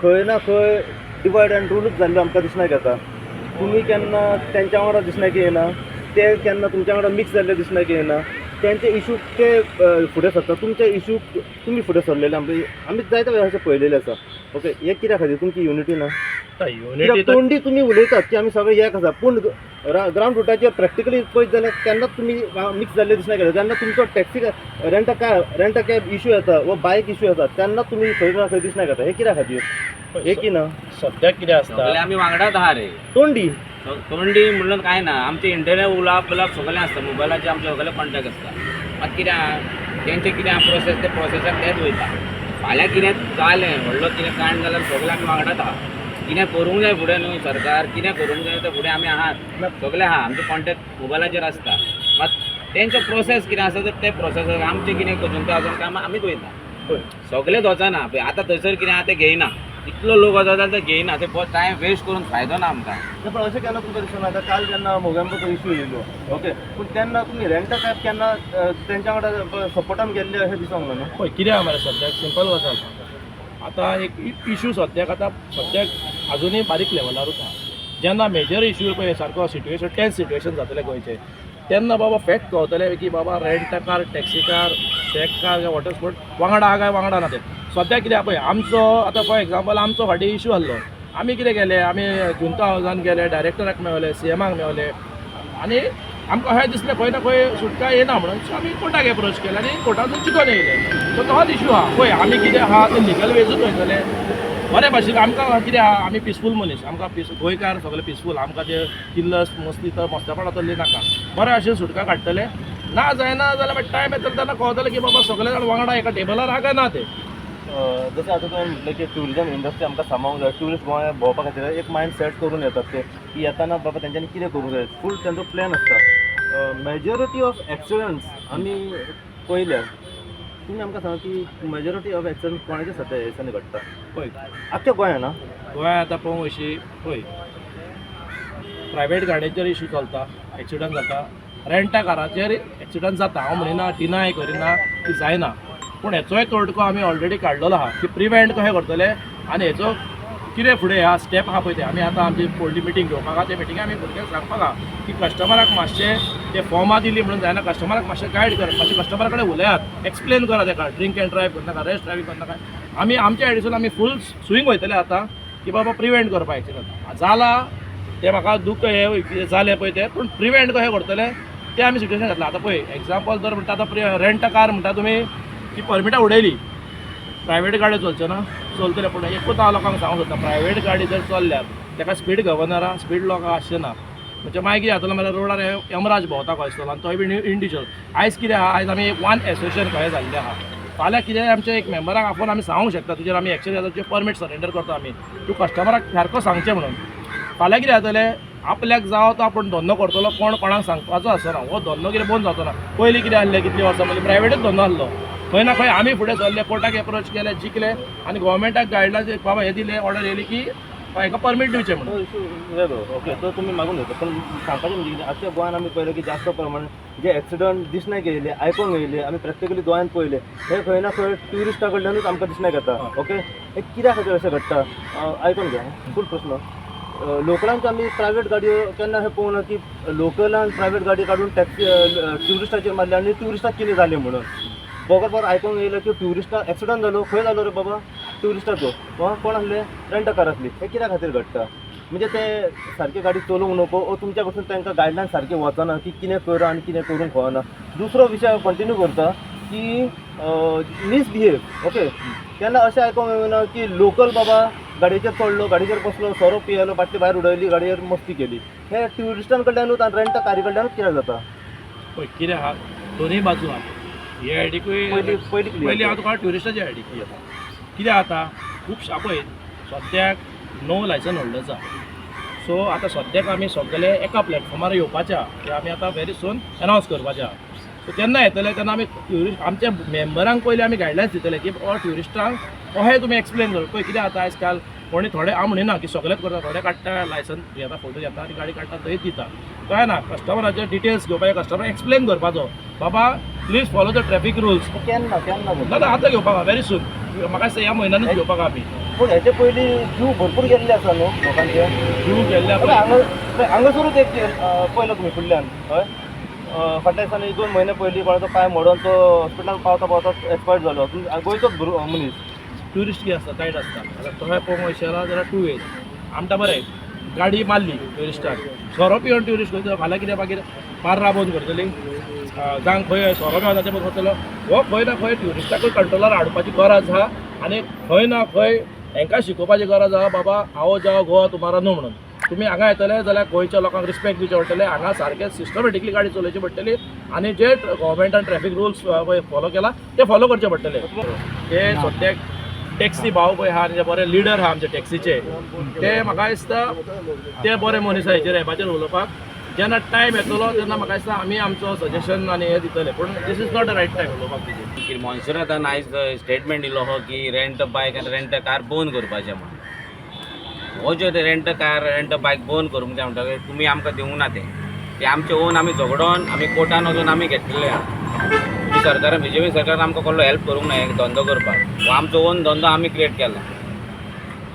खंय ना खंय डिवायड अँड रुलूच जाल्लो आमकां दिसनाक येता. तुमी केन्ना तेंच्या वांगडा दिसनाक येना, ते केन्ना तुमच्या वांगडा मिक्स जाल्ले दिसनाक येना. तेंचे इशू ते फुडें सरता, तुमचे इशू तुमी फुडें सरलेले आमी जायते वेळार अशें पळयलेले आसा. ओके, हे कित्या खातीर तुमची युनिटी ना? युनिटी कित्याक तोंडी तुमी उलयतात की आमी सगळे एक आसा, पूण ग्रावंड रुटाचेर प्रॅक्टिकली पळयत जाल्यार केन्नाच तुमी मिक्स जाल्ले दिसना गेले. जेन्ना तुमचो taxi rent a cab issue येता वा बायक इशू येता, तेन्ना तुमी खंय ना खंय दिसना येता. हे कित्या खातीर हे की ना? सद्याक कितें आसता, सगळे आमी वांगडाच आहा रे. तोंडी. तोंडी म्हणून कांय ना, आमचे इंटरनेट उलोवप बिलोवप सगळें आसता, मोबायलाचेर आमचे सगळे कॉन्टेक्ट आसता. मात कितें आहा, तेंचें कितें आहा प्रोसेस, ते प्रोसेसाक तेच वयता. फाल्यां कितें जालें, व्हडलो कितें कांड जाल्यार सगळें आमी वांगडाच आहा. कितें करूंक जाय फुडें न्हू, सरकार कितें करूंक जाय तें फुडें आमी आहात, सगळे आहा. आमचे कॉन्टेक्ट मोबायलाचेर आसता. मात तेंचो प्रोसेस कितें आसा तर ते प्रोसेसाक आमचें कितें जुंता वचोन काम आमीच वयता. सगळेच वचना पळय आतां, थंयसर कितें आहा तें घेयना. इतलो लोक वता जाल्यार ते घेयना, ते टायम वेस्ट करून फायदो ना आमकां. ना, पण अशें केन्ना तुमकां दिसना? आतां काल जेन्ना मोगेंबोचो इशू येयलो, ओके, पूण तेन्ना तुमी रेंट कॅब केन्ना तेंच्या वांगडा सपोर्टान गेल्ले अशें दिसोंक ना न्हू? पळय कितें आहा मरे, सद्याक सिंपल गजाल. आतां एक इशू सद्याक, आतां सद्याक आजुनूय बारीक लेवलारूच आहा. जेन्ना मेजर इशू पळय सारको सिट्युएशन, टेन्स सिट्युएशन जातलें गोंयचें, तेन्ना बाबा फॅक्ट कळतलें की बाबा rent car, taxi car, shack car, water sport वांगडा आहा काय वांगडा ना ते. सद्याक कितें आहा पळय, आमचो आतां फॉर एग्जाम्पल आमचो फाटीं इशू आहलो. आमी कितें केलें, आमी जुंता हावजान गेले, डायरेक्टराक मेवले, सीएमाक मेवले आनी आमकां अशें दिसलें खंय ना खंय सुटका येना म्हणून. सो आमी कोर्टाक एप्रोच केलें आनी कोर्टासून जिखून येयले. सो तोच इशू आहा. पळय, आमी कितें आहा ते लिगल वेजूच वयतले बरे भाशेन. आमकां कितें आहा, आमी पिसफूल मनीस, आमकां पीस गोंयकार सगळे पिसफूल. आमकां ते किल्लस मस्ती तर मस्तेपणां तसली नाका. बरे भाशेन सुटका काडटले. ना जायना जाल्यार मागीर टायम येतलो तेन्ना कळतलें की बाबा सगळे जाण वांगडा एका टेबलार आहा काय ना ते. जशें आतां तुवें म्हटलें की ट्युरिजम इंडस्ट्री आमकां सांबाळूंक जाय. ट्युरिस्ट गोंयांत भोंवपा खातीर एक मायंड सेट करून येतात ते की येताना बाबा तेंच्यांनी कितें करूंक जाय, फूल तेंचो प्लॅन आसता. मेजॉरिटी ऑफ एक्सिडंट्स आमी पळयल्या. तुमी आमकां सांगा की मेजॉरिटी ऑफ एक्सिडंट कोणाचे सद्या ह्या दिसांनी घडटा? पळय, आख्ख्या गोंयान आं. गोंयांत आतां पळोवंक अशी पळय, प्रायवेट गाडयेचेर इशू चलता, एक्सिडंट जाता. रेंटा काराचेर एक्सिडंट जाता, हांव म्हणिना, डिनाय करिना की जायना. पूण हेचोय तोडको आमी ऑलरेडी काडलेलो आहा की प्रिवेंट कशें करतले आनी हेचो कितें फुडें ह्या स्टेप आहा पळय ते आमी आतां आमची फुडली मिटींग घेवपाक आहा. त्या मिटिंगे आमी भुरग्यांक सांगपाक आहा की कस्टमराक मातशें ते फॉर्मां दिली म्हणून जायना, कस्टमराक मातशें गायड करात, मातशें कस्टमरा कडेन उलयात, एक्सप्लेन करा तेका, ड्रिंक एंड ड्रायव्ह करनाका, रॅश ड्रायव्हींग करनाका. आमी आमच्या सायडीसून आमी फूल स्विंग वयतले आतां की बाबा प्रिवेंट करपाक. एक्सिडंट जाला तें म्हाका दुख्ख, हें कितें जालें पळय तें, पूण प्रिवेंट कशें करतले तें आमी सिट्युएशन घातलां. आतां पळय, एग्जाम्पल जर म्हणटा, आतां रेंट कार म्हणटा तुमी ती परमिटां उडयली, प्रायवेट गाडी चलच्यो ना? चलतले. पूण एकूच हांव लोकांक सांगूंक सोदता, प्रायवेट गाडी जर चल्ल्यार ताका स्पीड गवर्नर आहा, स्पीड लॉक आसचें ना. म्हणजे मागीर कितें जातलो म्हळ्यार रोडार यमराज भोंवता खंय आसतलो आनी तोय बी इंडिविज्युअल. आयज कितें आहा, आयज आमी एक वन एसोसिएशन खंय जाल्लें आहा. फाल्यां कितें आमच्या एक मेंबराक आपोवन आमी सांगूंक शकता, तुजेर आमी एक्शन घेता, तुजें परमीट सरेंडर करता आमी, तूं कस्टमराक सारको सांगचें म्हणून. फाल्यां कितें जातलें, आपल्याक जावो तो आपूण धंदो करतलो, कोण कोणाक सांगपाचो आसना. हो धंदो कितें बंद जावचो ना. पयलीं कितें आहलें, कितलीं वर्सां पयलीं प्रायवेटूच धंदो आहलो. खंय ना खंय आमी फुडें सरले, कोर्टाक एप्रोच केले, जिखले आनी गोवोरमेंटाक गायडलायन्स बाबा हे दिले, ऑर्डर येयली की हेका परमीट दिवचें म्हणून. तो इशू वेगळो, ओके, तो तुमी मागून घेता. पण सांगपाचें म्हणजे कितें, आख्ख्या गोंयान आमी पळयलें की जास्त प्रमाणात जे एक्सिडंट दिसनाक येयले, आयकोंक येयले, आमी प्रॅक्टिकली गोंयांत पळयले, हे खंय ना खंय ट्युरिस्टा कडल्यानूच आमकां दिसनाक येता. ओके, हे कित्या खातीर अशें घडटा? आयकोन घ्या फूल प्रस्न. लोकलांक आमी प्रायवेट गाडयो केन्ना अशें पळोवना की लोकलान प्रायवेट गाडी काडून टॅक्सी ट्युरिस्टाचेर मारले आनी ट्युरिस्टाक कितें जालें म्हणून. बगर बगर आयकोंक येयलें की ट्युरिस्टा एक्सिडंट जालो. खंय जालो रे बाबा? ट्युरिस्टाचो. कोण आसले? रेंट कार आसली. हें कित्या खातीर घडटा? म्हणजे ते सारकी गाडी चलोवंक नको ओ तुमच्या कडसून तांकां गायडलायन सारकी वचना की कितें करा आनी कितें करूंक कळना? दुसरो विशय कंटिन्यू करता की मिसबिहेव. ओके, केन्ना अशें आयकोंक येवना की लोकल बाबा गाडयेचेर चडलो, गाडयेचेर बसलो, सोरो पियेलो, बाटली भायर उडयली, गाडयेर मस्ती केली. हे ट्युरिस्टां कडल्यानूच आनी रेंट कारी कडल्यानूच कित्याक जाता? पळय कितें आहा, दोनूय बाजू आहा. हे आयडीकूय पयली पयली पयलीं हांव तुका ट्युरिस्टाची आयडी येता. कितें जाता, खुबशे पळय सद्याक नो लायसन होल्डर्स आहा. सो आतां सद्याक आमी सगळे एका प्लॅटफॉर्मार येवपाचे आहा, ते आमी आतां व्हेरी सून अनावन्स करपाचे आहा. सो केन्ना येतले तेन्ना आमी ट्युरिस्ट आमच्या मेंबरांक पयलीं आमी गायडलायन्स दितले की बाबा ट्युरिस्टांक कशें तुमी एक्सप्लेन कर. पळय कितें जाता, आयज काल कोणी थोडे, हांव म्हणिना की सगळेच करता, थोडे काडटा लायसन घेता, फोटो घेता आनी गाडी काडटा, थंयच दिता. कळ्ळें ना? कस्टमराचे डिटेल्स घेवपाचे, कस्टमर एक्सप्लेन करपाचो, बाबा please follow the traffic rules. केन्ना केन्ना? ना ना, आतां घेवपाक व्हेरी सून, म्हाका दिसता ह्या म्हयन्यानूच घेवपाक आमी. पूण हेचे पयलीं जीव भरपूर गेल्ले आसा न्हू लोकांचे. जीव गेल्ले. पळय हांगा हांगासरूच एक पयलो तुमी फुडल्यान हय फाटल्या दिसांनी 2 म्हयने पयलीं कोणाचो पांय मोडून तो हॉस्पिटलान पावता पावता एक्सपायर्ड जालो. गोंयचोच भुरगो मनीस. ट्युरिस्ट कितें आसता, गायड आसता. आतां तशें पळोवंक वयशे जाल्यार टू वेज आमकां बरें गाडी मारली ट्युरिस्टाक, सोरो पिवन ट्युरिस्ट खंय फाल्यां कितें मागीर पार्रा बंद करतली, जावं खंय सोरो मेळटा तें बंद करतलो. हो खंय ना खंय ट्युरिस्टाकूय कंट्रोलार हाडपाची गरज आहा आनी खंय ना खंय हेंकां शिकोवपाची गरज आहा, बाबा आओ जाओ गोवा तुम्हारा न्हू म्हणून. तुमी हांगा येतले जाल्यार गोंयच्या लोकांक रिस्पेक्ट दिवचें पडटलें, हांगा सारकें सिस्टमॅटिकली गाडी चलोवची पडटली आनी जे गव्हर्मेंटान ट्रॅफिक रुल्स पळय फॉलो केला ते फॉलो करचे पडटले. ते सद्याक टॅक्सी भाव पळय आहा आनी जे बरे लिडर आहा आमचे टॅक्सीचे, ते म्हाका दिसता ते बरे मनीस आहा हेचेर हेपाचेर उलोवपाक. जेन्ना टायम येतलो तेन्ना म्हाका दिसता आमी आमचो सजेशन आनी हें दितले, पूण this is not the right time उलोवपाक तेजेर. की मॉन्सुनाथान आयज स्टेटमेंट दिलो आहो की रेंट बायक आनी रेंट कार बंद करपाचें म्हणून. हो जो रेंट कार रेंट बायक बंद करूंक जाय म्हणटकीर तुमी आमकां दिवंक ना तें, ते आमचे ओन आमी झगडोन आमी कोर्टान वचून आमी घेतलेले आहा. तुमी सरकारान, बीजेपी सरकारान आमकां कसलो हेल्प करूंक ना हे धंदो करपाक. हो आमचो ओन धंदो आमी क्रिएट केला.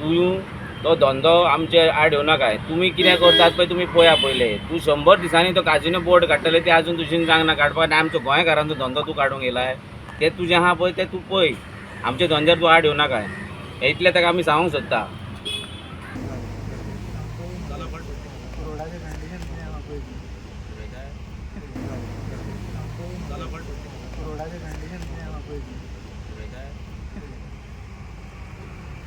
तूं तो धंदो आमचे आड येवं नाकाय. तुमी कितें करतात पळय तुमी पळया पयले. तूं 100 दिसांनी तो काजिनो बोर्ड काडटले ते आजून तुजेन जावंक ना काडपाक आनी आमचो गोंयकारांचो धंदो तूं काडूंक येयलाय. ते तुजें आहा पळय तें तूं पळय, आमच्या धंद्यार तूं आड येवं नाकाय. हें इतलें ताका आमी सांगूंक सोदता. रोडाचे कंडिशन कितें आहा पळय.